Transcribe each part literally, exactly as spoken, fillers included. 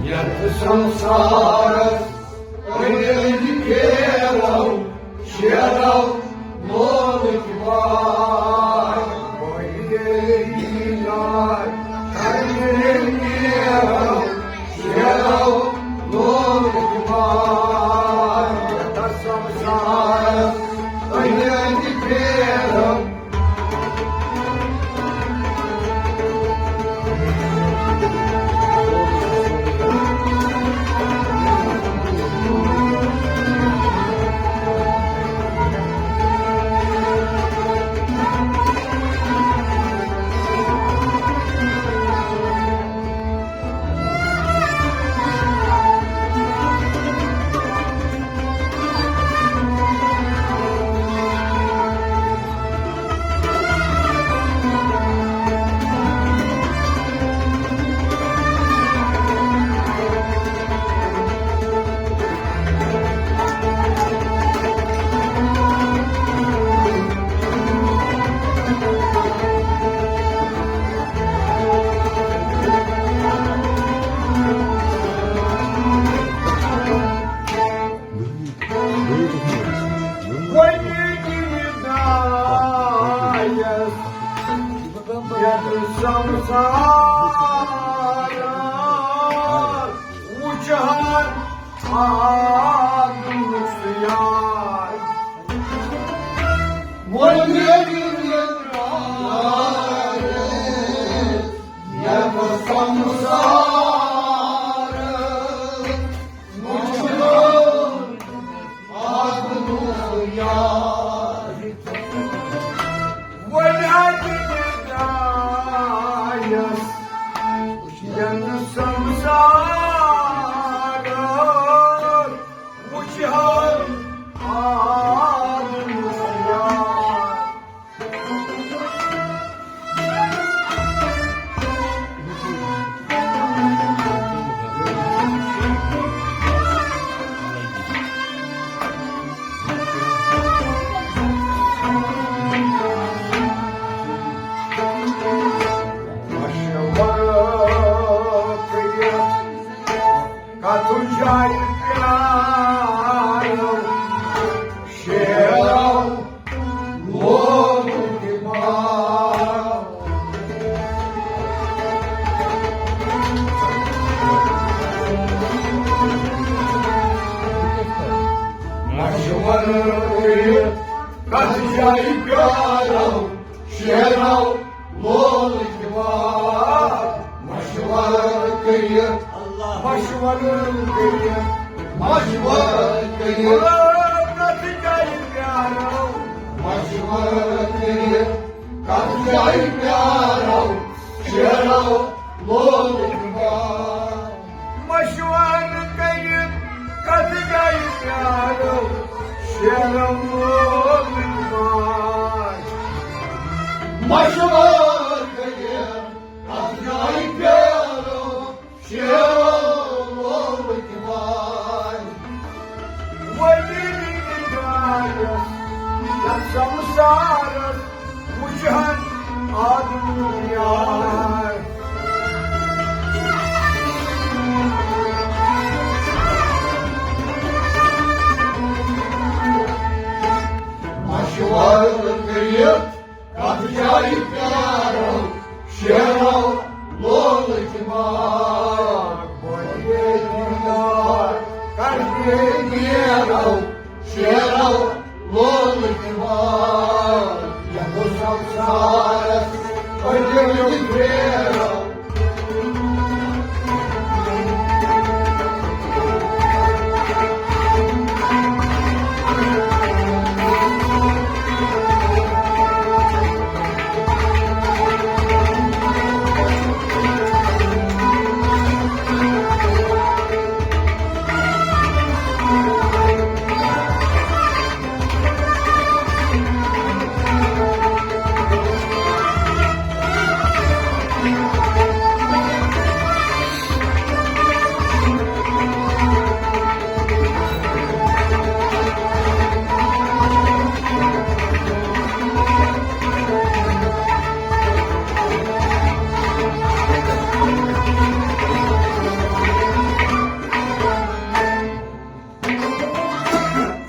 یتھ سنسارس أنٛدۍ أنٛدۍ پھیرو، شیرو لولٕکۍ باے۔ أنٛدۍ أنٛدۍ پھیرو، شیرو لولٕکۍ باے۔ یتھ سنسارس أنٛدۍ أنٛدۍ پھیرو، وۄنۍ ییٚلہِ دایَس یَتھ سنسارَس وٕچھان آدمُک یار۔ وۄنۍ ییٚلہِ دایَس یَتھ سنسارَس کتھ جایہِ پیارو شیرو لولٕکۍ باے۔ مشورٕ کٔرِتھ کتھ جایہِ پیارو شیرو لولٕکۍ باے۔ مشورٕ کٔرِتھ، مشورٕ کٔرِتھ، مشورٕ کٔرِتھ، کتھ جایہِ پیارو۔ مشورٕ کٔرِتھ کتھ جایہِ پیارو شیرو لولٕکۍ باے۔ مشورٕ کٔرِتھ کتھ جایہِ پیارو شیرو لولٕکۍ باے۔ مشورٕ کٔرِتھ کتھ جایہِ پیارو شیرو لولٕکۍ باے۔ وۄنۍ ییٚلہِ دایَس یَتھ سنسارَس وٕچھان آدمُک یار۔ شیرو لول سنسارس پھیرو۔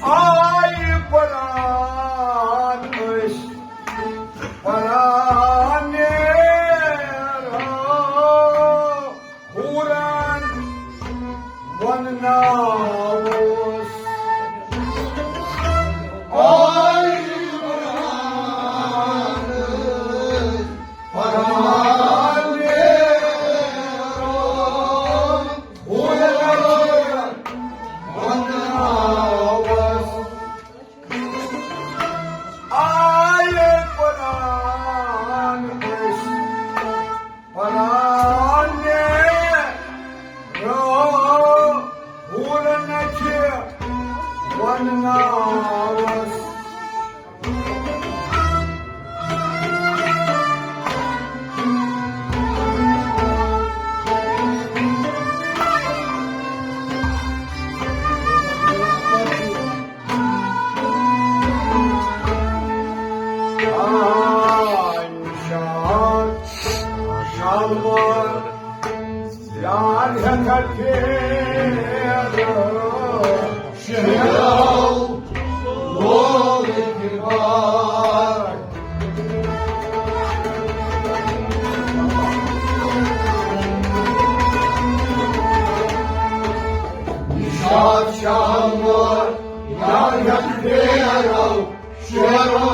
آے پران أسۍ، پران نیرو، حورن ونناوس۔ آے پران أسۍ، پران نیرو، حورن ونناوس۔ آے پران أسۍ، پران نیرو، حورن چھِ ونناوس۔ آے نِشاط شالمور، یار ہٮ۪تھ پھیرٕ، شیرو لولٕکۍ باغ۔ نِشاط شالمور، یار ہٮ۪تھ پھیرو، شیرو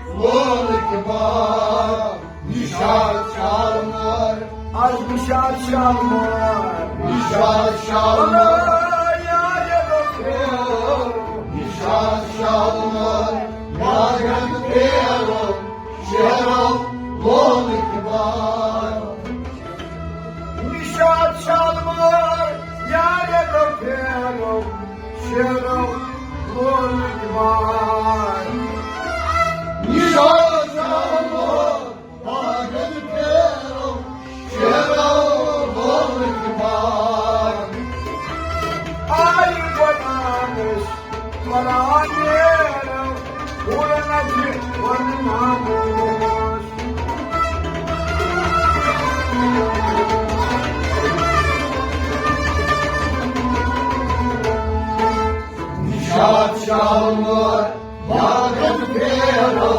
لولٕکۍ باغ۔ نِشاط شالمور، از نِشاط شالمور، نِشاط شالمور، یارِ پھیرو۔ نِشاط شالمور، یارِ پھیرو، شیرو لولٕکۍ باغ۔ نِشاط شالمور، یارِ پھیرو، شیرو لولٕکۍ باغ۔ نِشاط شالمور، باغن پھیرو، شیرو لولٕکۍ باغ۔ آے بناوس، بناو نیرو، پھولن چھِ ونناوس۔ نِشاط شالمور، باغن پھیرو،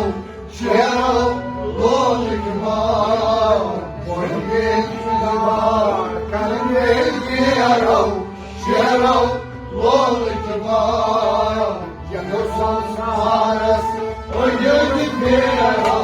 شیرو لولٕکۍ باغ، بۄنہٕ گٔے دیوار، کَنہٕ گٔے گیرو، شیرو لولٕکۍ باغ۔ یَتھ سنسارس أنٛدۍ أنٛدۍ پھیرو۔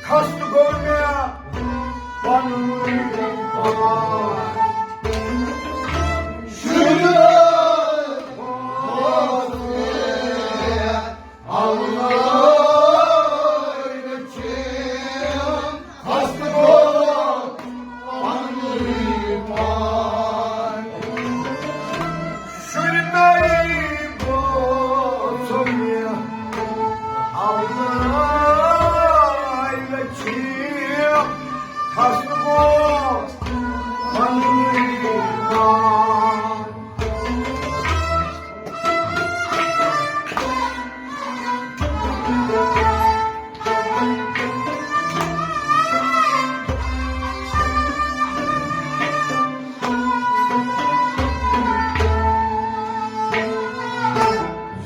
خستہٕ گوٚو مےٚ پنُن پان۔ شُرۍ ٲسۍ مےٚ اولاد چھِ، خستہٕ گوٚو پنُن پان۔ شُرۍ نٔے بوزُم مےٚ، اولاد چھِ، خستہٕ گوٚو پنُن پان۔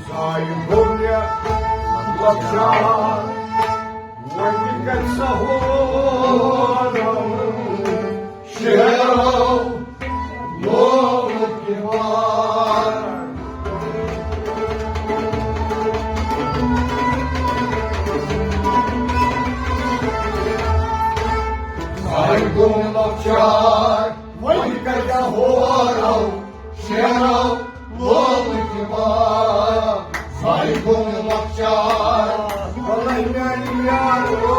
زایہِ گوٚو مےٚ لۄکچار، وۄنۍ کَتہِ سا ہورٕ شیرو لولہٕ کہِ بار۔ زایہِ گوٚو مےٚ لۄکچار، وۄنۍ کَتہِ ہورو شیرو لولہٕ کہِ بار۔ زایہِ گوٚو مےٚ لۄکچار، وَلہٕ میٛانہِ یارو۔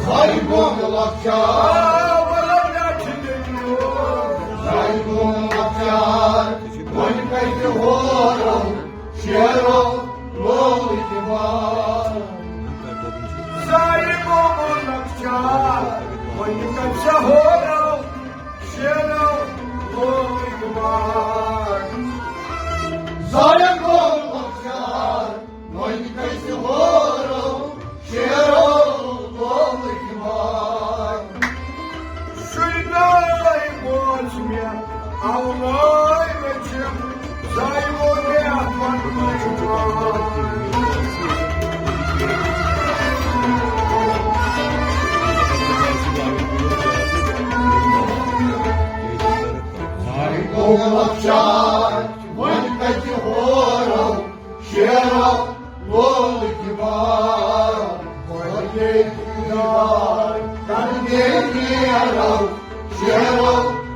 زایہِ گوٚو مےٚ لۄکچار، وَلہٕ میٛانہِ یارو۔ زایہِ گوٚو مےٚ لۄکچار، وۄنۍ کَتہِ ہورو شیرو لولہٕ کہِ بار۔ زایہِ گوٚو مےٚ لۄکچار، وۄنۍ کَتہِ ہورو شیرو لولٕکۍ بار۔ زایہِ گوٚو لۄکچار، وۄنۍ کَتہِ ہورو شیرو لولٕکۍ بار۔ شُرۍ نٔے بوز مےٚ، اولٲے مےٚ چھِ، زایہِ گوٚو مےٚ پنُن پان۔ زایہِ گوٚو مےٚ لۄکچار، وۄنۍ کَتہِ ہورو شیرو لولٕکۍ بار۔ وۄنۍ ییٚتہِ یار کَنہِ نیرو شیرو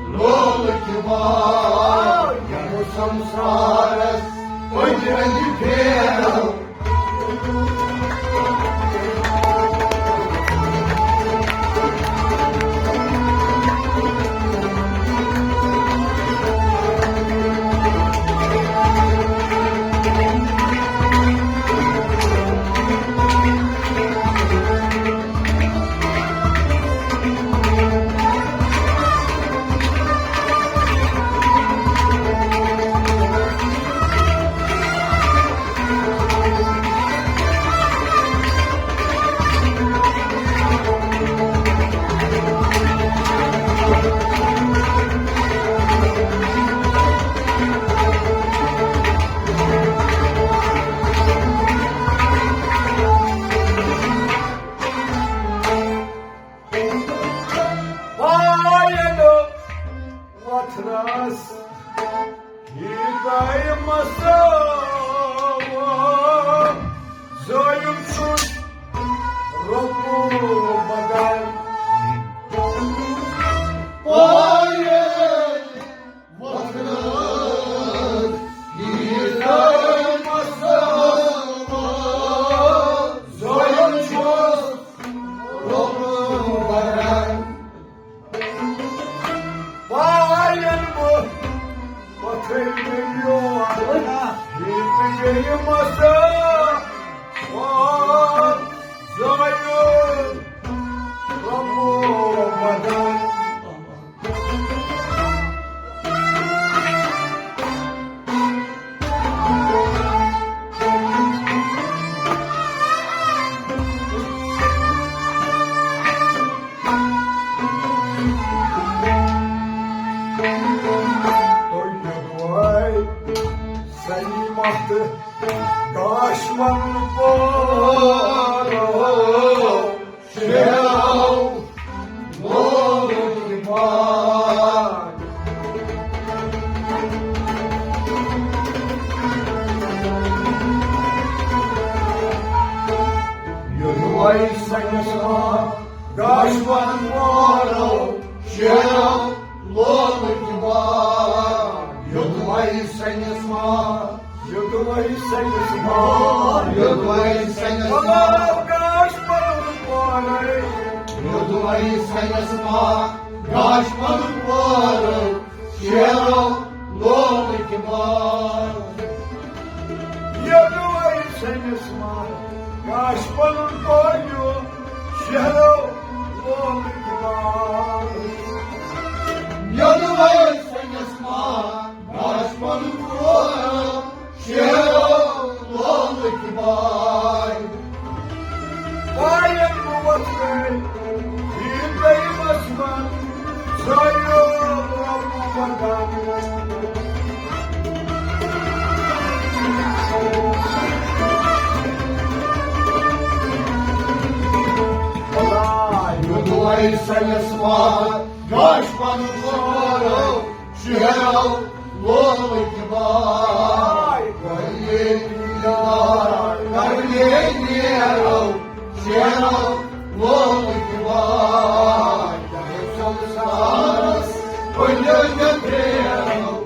لولٕکۍ بار۔ یَتھ سمسارس أنٛدۍ أنٛدۍ پھیرو۔ وایَن وَتھرَس ہیٖتاے مساوات، زٲیُل چھُس رۄپُر بدل۔ پایَن وَتھرَس ہیٖتاے مساوات، زٲیُل چھُس رۄپُر بدل۔ پایَن بہٕ پتھر میلیو، ییٚتہِ گٔیہِ مسا وار زٲیِل رۄپُر بدل۔ تُہۍ یوٚدوَے سلیمہ تہٕ کاشوَن پٲرِو شیرو لولٕکۍ بار۔ یوٚدوَے سلیمہ گاش پنُن پورو شیرو لولٕکۍ باغ۔ یوٚدوَے سٔنِس ما، یوٚدوَے سٔنِس ما، یوٚدوَے سٔنِس ما۔ گاش پنُن پورو، یوٚدوَے سٔنِس ما، گاش پنُن پورو شیرو لولٕکۍ باغ۔ یوٚدوَے سٔنِس ما، گاش پنُن پورو شیرو لولٕکۍ باغ۔ یوٚدوَے سٔنِس ما، گاش پنُن پورو شیرو لولٕکۍ باغ۔ پایَن بہٕ وۄتھٕ، یہِ گٔے مسمن، زٲیِو لوگُم وطن۔ یوٚدوَے سٔنِس ما، گاش پنُن پورو شیرو لولٕکۍ باغ۔ کٔرۍ مےٚ دیٖدار، کٔرۍ مےٚ نیرو شیرو لولٕکۍ باغ۔ سنسارس کُنہِ تہِ پھیرو۔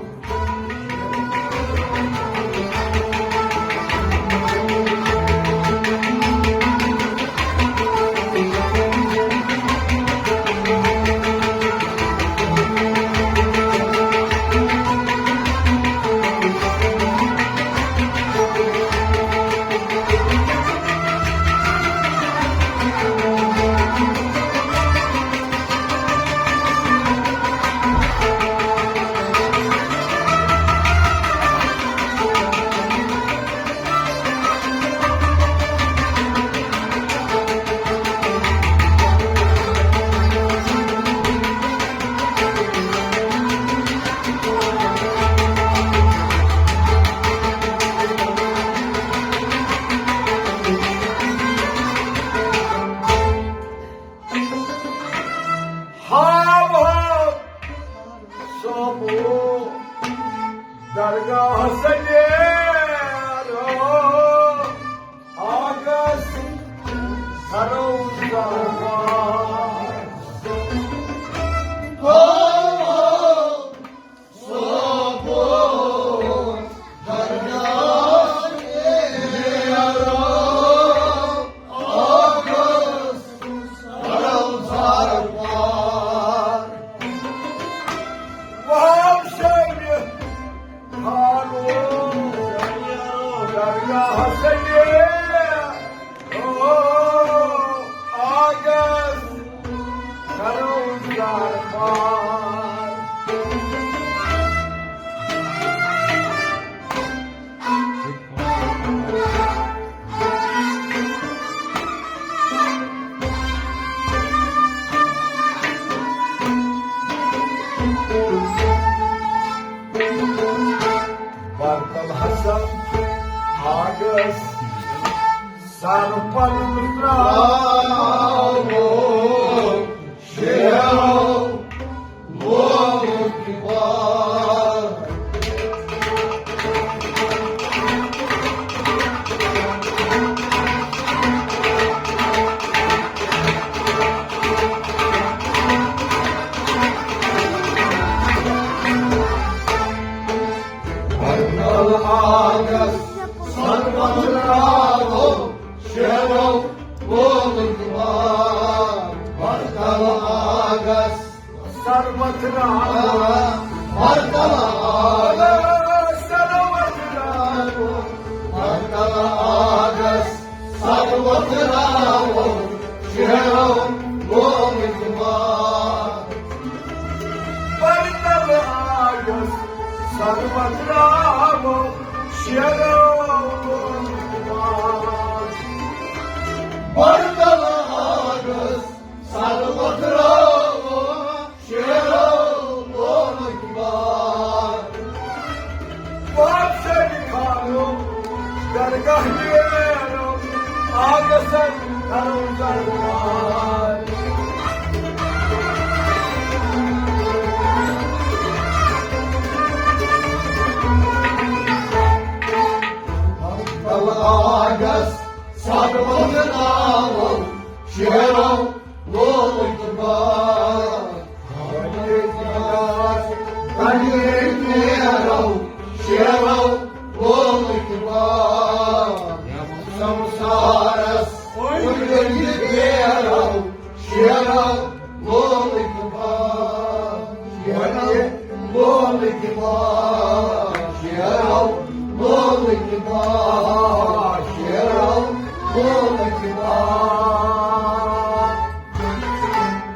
ہاو ہاو صٲبو درگاہ سجیرو آگس کرو دربار۔ ہاو ہاو صٲبو درگاہ سجیرو آگس کرو دربار۔ وہاو شٲمِل کھارو دریا سجے۔ او آگس کرو دربار۔ برتل حسن آگس سر پنُن تراوو شیرو لولٕکۍ باغ۔ برتل آگس سر پنُن تراوو شیرو لولٕکۍ باغ۔ برتل آگس سر پنُن تراوو، برتل آگس سر پنُن تراوو، برتل آگس سر پنُن تراوو شیرو لولٕکۍ باغ۔ برتل آگس سر پنُن تراوو شیرو لولٕکۍ باغ۔ برتل آگس سر پنُن تراوو شیرو لولٕکۍ باغ۔ واتھ سٲری خانو درگاہ نیرو آگسن کرو دربار۔ برتل آگس سر پنُن تراوو شیرو شیرو لولٕکۍ باغ، شیرو لولٕکۍ باغ، شیرو لولٕکۍ باغ، شیرو لولٕکۍ